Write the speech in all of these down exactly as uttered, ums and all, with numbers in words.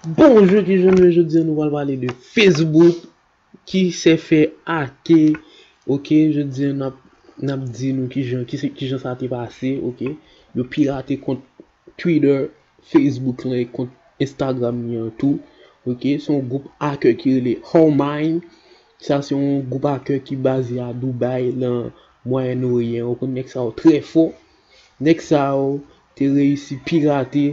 Bonjou, kijan nou ye? Jodi a nou pral pale de Facebook ki se fè ake. Ok, jodi a n ap, n ap di nou kijan, ki se, kijan sa te pase, ok. Yo pirate kont Twitter, Facebook lan e kont Instagram li an tou. Ok, se yon gwoup hacker ki rele Homine. Sa se yon gwoup hacker ki baze a Dubai, nan Mwayen Oryan. Ou konn nèg sa yo trè fò. Nèg sa yo te reyisi pirate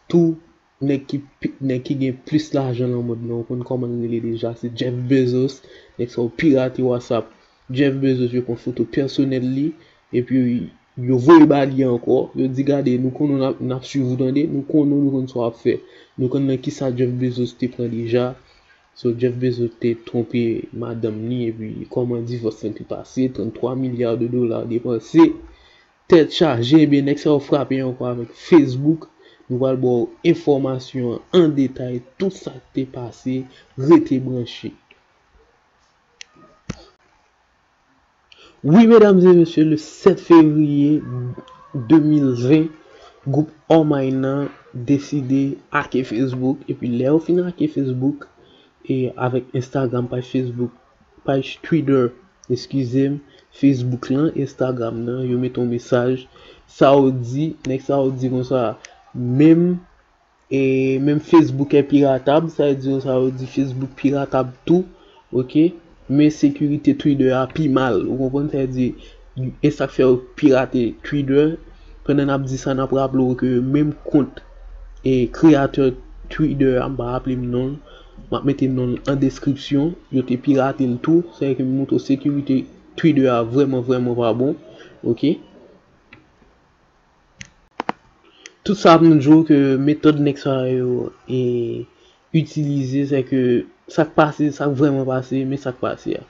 tou nèg ki, nèg ki gen plis lajan nan mond lan. Ou konn kòman l rele deja, se Jeff Bezos. Nèg sa yo pirate WhatsApp Jeff Bezos, yo pran foto pèsonèl li, epi yo voye ba li ankò. Yo di, "Gade, nou konnen n ap, n ap swiv ou, tande, nou konnen, nou konn sa w ap fè. Nou konn nan kisa Jeff Bezos te pran deja." So, Jeff Bezos te twonpe madanm li, epi kòman divòs lan te pase, tranntwa milya de dola depanse. Tèt chaje, ebyen, nèg sa yo frape ankò avèk Facebook. Nou pral ba w enfòmasyon an an detay, tout sa k te pase, rete branche. Wi, medam e mesye, le sèt fevriye de mil ven, gwoup Homine nan deside ake Facebook, epi lè yo fin ake Facebook, e avèk Instagram, paj Facebook, paj Twitter, eskize m, Facebook lan, Instagram nan, yo mete yon mesaj. Sa yo di, nèg sa yo di konsa, menm, e menm Facebook est piratable, sa vle di sa yo di Facebook piratable tou, ok? Men sekirite Twitter a pi mal, ou konprann? Sa vle di, e sa k fè yo pirate Twitter. Pandan n ap di sa, n ap raple w ke menm kont e kreyatè Twitter a, m pa raple m non l, m ap mete non l an deskripsyon, yo te pirate l tou. Sa vle di ke m montre w sekirite Twitter a vrèman, vrèman pa bon, ok? Tout sa ap di w ke metòd nèg sa yo e itilize, se ke sa k pase, sa k vrèman pase, men sa k pase a.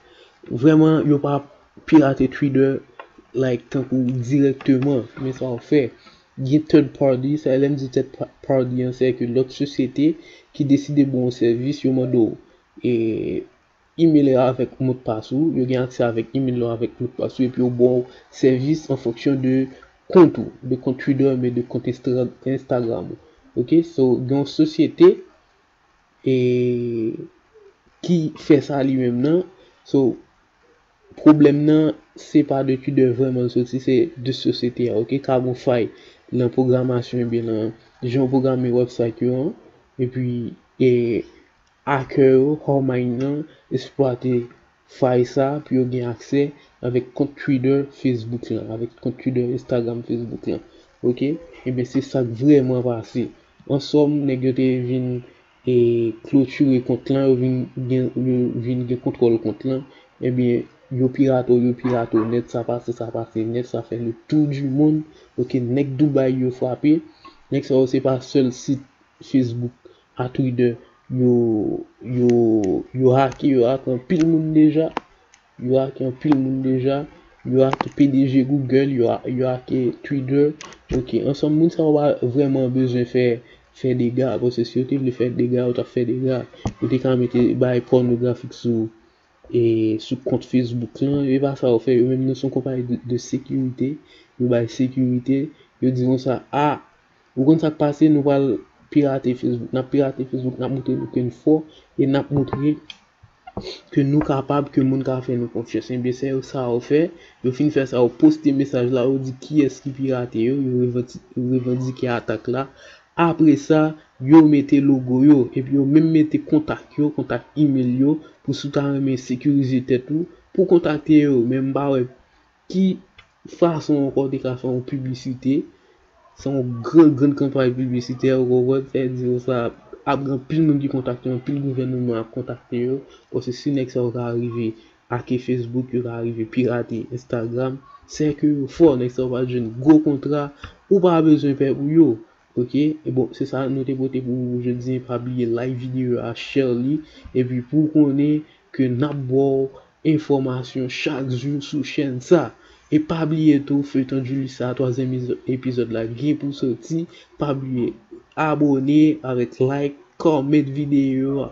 Vrèman, yo pa pirate Twitter, like, tankou dirèkteman, men sa yo fè. Gen third party, sa lè m di third pa-, party an, se ke lòt sosyete ki deside ba w yon sèvis, yo mande w e email la avèk modpas ou, yo gen aksè avèk email la avèk modpas ou, epi yo ba w sèvis an fonksyon de kont ou, de kont Twitter, men de kont Instra-, Instagram ou. Ok, so, gen yon sosyete e ki fè sa li menm nan. So, pwoblèm nan, se pa de Twitter vrèman l soti, se de sosyete a, ok? Ka gon fay nan pwogramasyon, ebyen nan jan yo pwograme website yo an, epi e hacker yo, Homine nan, eksplwate fay sa pou yo gen aksè avèk kont Twitter, Facebook lan, avèk kont Twitter, Instagram, Facebook lan. Ok? Ebyen, se sa k vrèman pase. An sòm, nèg yo te vin e klotire kont lan, yo vin gen, yo vin gen kontwòl kont lan, ebyen, yo pirate w, yo pirate w nèt, sa pase, sa pase nèt, sa fè le tour du monde. Ok, nèg Dubai yo frape. Nèg sa yo, se pa sèl sit Facebook a Twitter, yo, yo, yo hake, yo hake anpil moun deja. Yo hake anpil moun deja. Yo hake P D G Google, yo, yo hake Twitter. Ok, ansanm moun sa yo pa vrèman bezwen fè, fè dega, paske si yo te vle fè dega, yo t ap fè dega. Yo te ka mete bagay pònografik sou, e, sou kont Facebook lan. E pa sa yo fè, yo menm nan se yon konpayi de, de sekirite. Yo bay sekirite. Yo di konsa, a, ou konn sa k pase, nou pral pirate Facebook. N ap pirate Facebook, n ap montre nou ke n fò, e n ap montre ke nou kapab, ke moun ka fè nou konfyans. Ebyen, se sa yo fè. Yo fin fè sa, yo poste mesaj la, yo di kiyès ki pirate yo, yo revandi-, yo revandike atak la. Apre sa, yo mete logo yo, epi yo menm mete kontak yo, kontak email yo, pou si w ta renmen sekirize tèt ou, pou kontakte yo. Men m pa wè ki fason ankò w te ka fè yon piblisite, se yon gran, gran kanpay piblisitè, ou konprann, sa vle di sa ap gen anpil moun ki kontakte yo, anpil gouvènman ap kontakte yo, paske si nèg sa yo ka rive ake Facebook, yo ka rive pirate Instagram, se ke yo fò, nèg sa yo pa t jwenn gwo kontra, ou pa bezwen pè pou yo. Ok, e bon, se sa nou te pote pou ou jodi a. Pa bliye like videyo a, share li, epi pou w konnen ke n ap ba w enfòmasyon chak jou sou chèn sa. E pa bliye tou, feyton Julie sa, twazyèm izo-, epizòd la gen pou soti. Pa bliye abòne avèk like, comment videyo a.